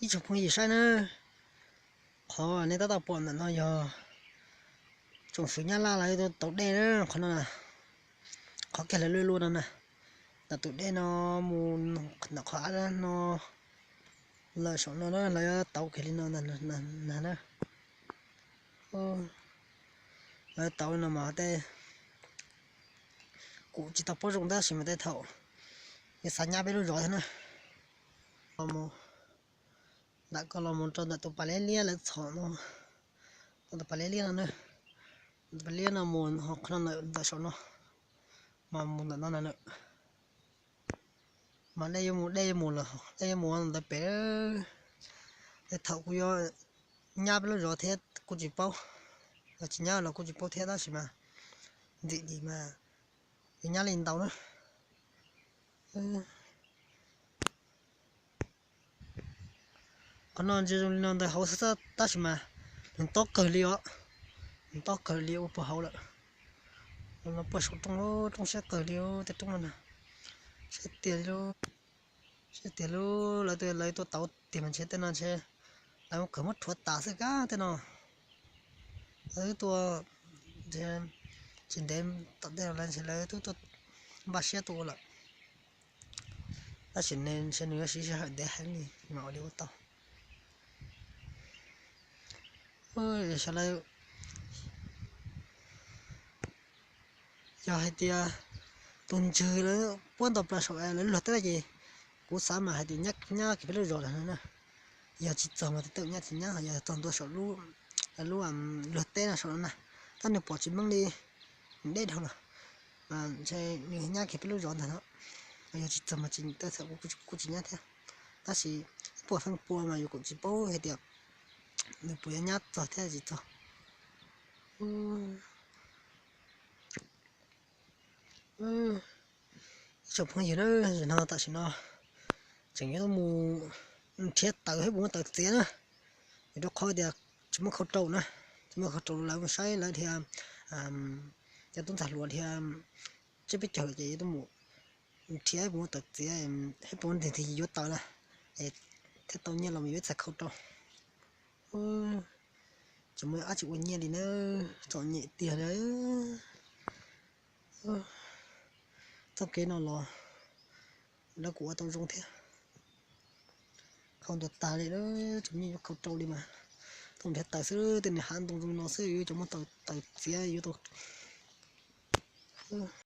Ib tsoom phooj ywg saib na, qhov nej tab tom pom ntawm no yog tsoom fwv Nyab Laj lawv tau dej na, qhov no na, qhov kiag lawv luaj luaj no na, ntawm tus dej no mus ntawm qhov av no lawm saum no na, lawv tauv kiag li no na. Lawv tauv li no mas tej, kuv tsis tau paub zoo tab sis mas tej thaum yog xav nyab peb lub zos thiab na. Ntawm ko los mus rau ntawm tus pas liab liab lawv txhom no, tus pas liab liab no na, tus pas liab no mus ho qhov no ntawm saum no, mas mus ntawm no na. Mas dej yuav mus, dej yuav mus lawm, dej yuav mus ntawd pem. Tej thaum kuv yuav nyab peb lub zos thiab kuj tsis paub, los tsis nyab los kuj tsis paub thiab tab sis mas ntxim li mas yuav nyab li ntau na. Qhov no ntsia zoo li no ntawd hauv xwb tab sis mas nws tob kawg li os, nws tob kawg li ua puag hauv lawm. No puag saum roob, roob siab kawg li tej roob no na. Siab tiag li, siab tiag li. Lawv, lawv tuaj tauv tiag mas ntshe tej no ntshe lawv mus kawg muab rhuav tas xwb kab tej no. Lawv tuaj tsis ntev tom ntej lawv ntshe lawv twb tuaj npaj siab tuaj ua lawm. Tab sis ntshe nws yuav siv sij hawm ntev heev li mas ua li ua tau. Sawv daws, yog hais tias tus ntswg lawv puab nto plaws saum lawv luag teb ces kuv xav mas hais tias nyab kiag peb lub zos ntawd na. Yog tsis txog mas tej tawm nyab tsis nyab, yog txog ntua saum lub luag teb no saum no na, tab nws pom tsis meej li, nws deb dhau lawm, ntshe nws nyab kiag peb lub zos ntag no. Yog tsis txog mas tej thaum kuv kuj tsis nyab thiab, tab sis ib puas feem pua mas yus kuj tsis paub hais tias nws puas yuav nyab txog thiab tsis txog. Ib tsoom phooj ywg na, no tam sim no tseem yuav mus nrhiav taws thiab puas muaj taws txiav na, vim rau qhov tias tsis muaj khau rau na, tsis muaj khau rau lawv mus saib lawv dhia, cov tub ntxhais hluas dhia tsib peb caug ces yuav tuaj mus nrhiav puas muaj taws txiav, thiab puas muaj ntiag txiag yuav taws na, thiaj tau nyiaj los yuav txhais khau rau. Tsis muaj dab tsi ua nyiaj li na, txom nyem tiag li. Txoj kev no los lawv kuj ua tau zoo thiab. Khau ntuag tag li, tsis muaj nyiaj yuav khau rau li mas, tuaj nrhiav taws xwb, tej niag hav ntoo zoo no xwb yuav cov muaj taws txiav yuav tau.